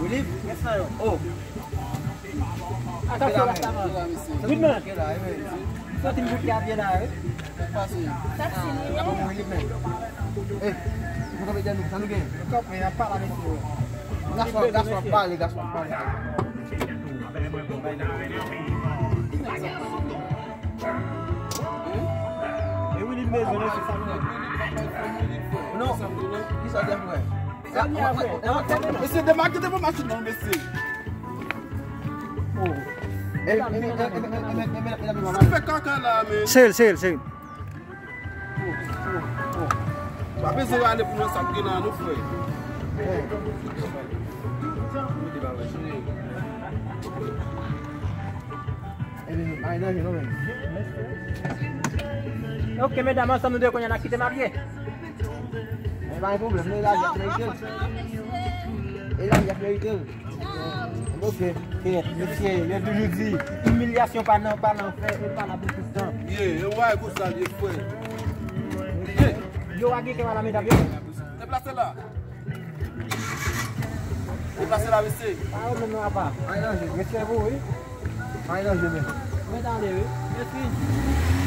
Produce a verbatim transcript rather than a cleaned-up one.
Liv? Yes, sir. Oh. Atansyon, rasta man. Good man. Santi m bouke a byen la, wi. Pase. Taksi nou ye. Eh, nou kanpe dèyè nou, sa nou gen? Kanpe, y ap pale a mesye yo. Gason, gason ap pale, gason ap pale. E wi, li bezwen, se sa nou. Non, ki sa w te fè? Mesye, demakete pou machin nan, mesye. Sa fè kaka la, men. Sel, sel, sel. Pa bezwen ale pou wè sa k gen la, non, frè. Ok, medam, ansanm nou de kounye a n a kite marye. E pa gen pwoblèm, non, e lavi ap merite l. E lavi ap merite l. Ok, kèt, mesye, yo toujou di, imilyasyon pa nan, pa nan fè, e pa la pou tout tan. Ye, e wè konsa l ye, frè. Ye. Yo, a gen kè la, medam, yo. Deplase la. Deplase la, mesye. Pa yo menm nan apa. Ay, nan je. Respè pou ou, wi. Ay, nan je, men. Mwen t ale, wi. Mèsi.